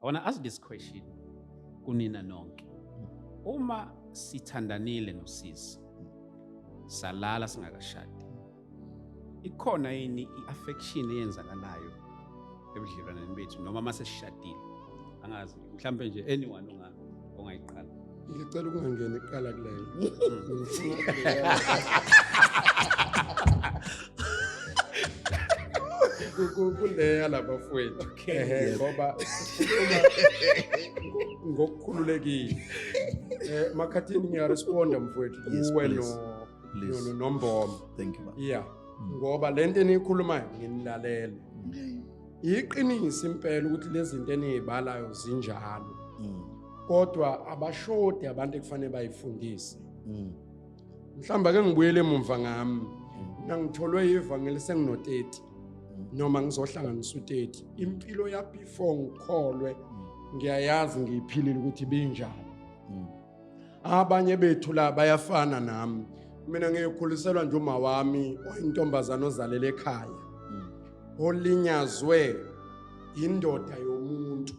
I want to ask this question kunina nonke. Uma sithandanile nosisi salala singakashadi, ikhona yini i-affection eyenzakalayo ebudlelwaneni bethu noma uma sesishadile? Angazi, mhlampe nje anyone ongayiqala. Ngicela ukungangeni kuqala kuleyo. Kuleya labafowethu. Ehe, ngoba sikhuluma ngokukhululekile. Makhathini ngiyaresponda mfowethu Yes, kuwe please. Please. noMboma. Thank you, baba. Yeah. Ngoba lento eniyikhulumayo nginilalele. Iqiniso impela ukuthi lezi zinto enizibalayo zinjalo. Kodwa abashodi abantu ekufanele bayifundise. Mhlawumbe ake ngibuyele emumva ngami. Mina ngitholwe ivangeli sengino 30 noma ngizohlanganisa u30. Impilo ya before ngikholwe ngiyayazi ngiyiphilile ukuthi ibinjani. Abanye bethu la bayafana nami. Mina ngiyikhuliselwa nje uma wami oyintombazana ozalela ekhaya. Olinyazwe indoda yomuntu.